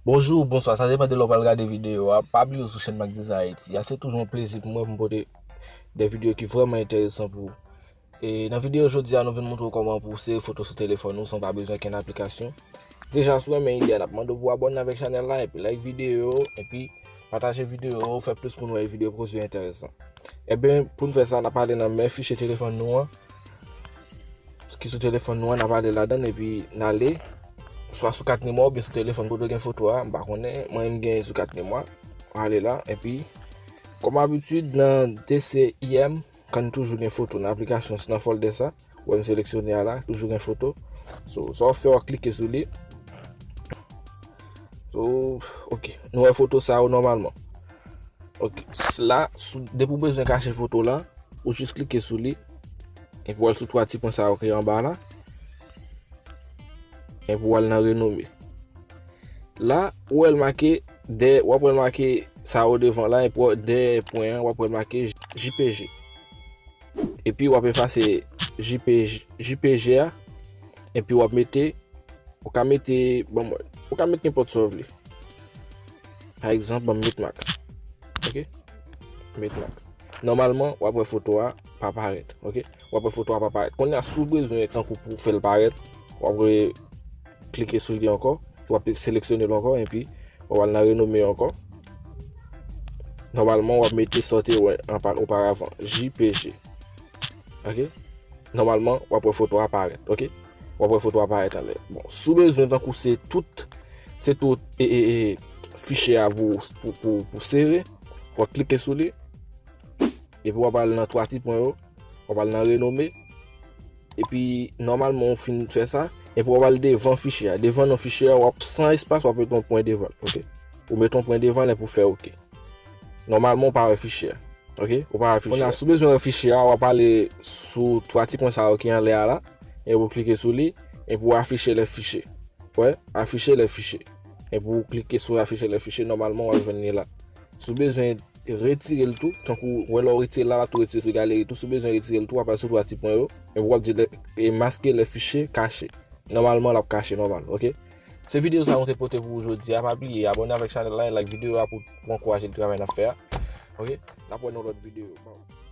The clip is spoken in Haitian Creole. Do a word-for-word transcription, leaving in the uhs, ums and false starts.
Bonjou, bonswa, sa depann de lè w pral gade videyo a. Pa bliye w sou chèn Mac Design Haiti a. Se toujou yon plezi pou mwen pou m pote de videyo ki vrèman enteresan pou ou. E nan videyo jodi a, nou vin montre w kòman pou w sere foto sou telefòn ou san w pa bezwen kenn aplikasyon. Deja, si w renmen ide a, n ap mande w pou w abòne avèk chanèl la, epi like videyo, epi pataje videyo, fè plis moun wè videyo pou yo enteresan. Ebyen, pou n fè sa, n ap ale nan men fichye telefòn nou an, ki sou telefòn nou an, n ap ale ladan l, epi n ale swa sou kat memwa oubyen sou telefòn kote w gen foto a, m pa konnen, mwen menm m gen sou kat memwa. Ale la, epi kòm abitid nan T C I M, kan toujou gen foto nan aplikasyon, nan fòldè sa, ou wè m seleksyone a la, toujou gen foto. So, sa w fè, w ap klike sou li. So, ok, nou wè foto sa yo nòmalman. Ok, la, sou, depi w bezwen kache foto la, ou jis klike sou li, epi w al sou twa ti pwen sa yo ki anba la, epi w al nan renome. La, ou wè l make, dè, w ap wè l make sa yo devan la, epi w, dèyè pwen an, w ap wè l make J P G. Epi w ap efase J P G, J P G a, epi w ap mete, ou ka mete, bon, ou ka mete nenpòt sa w vle. Pa egzanp, ban m met max. Ok? Met max. Nòmalman, w ap wè foto a pa parèt. Ok? W ap wè foto a pa parèt. Kounye a, si w bezwen tankou pou w fè l parèt, w ap re-, klike sou li ankò, w ap seleksyone l ankò, epi w ap al nan renome ankò. Nòmalman, w ap mete sa w te wè anpa-, oparavan, J P G. Ok? Nòmalman, w ap wè foto a parèt, ok? W ap wè foto a parèt anlè. Bon, si w bezwen tankou se tout, se tout, e, e, e, fichye a pou, pou, pou, pou sere, w ap klike sou li, epi w ap al nan twa ti pwen yo, w ap al nan renome, epi nòmalman w fin fè sa, epi w ap al devan fichye a. Devan non fichye a, w ap san espas, w ap mete yon pwen devan l, ok? Ou mete yon pwen devan l epi w fè ok. Nòmalman, w pa wè fichye a. Ok? Ou pa wè fichye a. Kounye a, si w bezwen wè fichye a, w ap ale sou twa ti pwen sa yo ki anlè a la, epi w klike sou li, epi w afficher les fichiers. Wè, afficher les fichiers. Epi w klike sou afficher les fichiers, nòmalman, w ap jwenn li la. Si w bezwen retire l tou, tankou, wè lè w retire l la, l ap tou retire sou galeri tou, si w bezwen retire l tou, w ap al sou twa ti pwen yo, epi w ap di le, e maske les fichiers cachés. Nòmalman, l ap kache nòmal, ok? Se videyo sa nou te pote pou ou jodi a. Pa bliye abòne avèk chanèl la e like videyo a pou, pou ankouraje travay n ap fè a. Ok? N ap wè nan lòt videyo. Bye.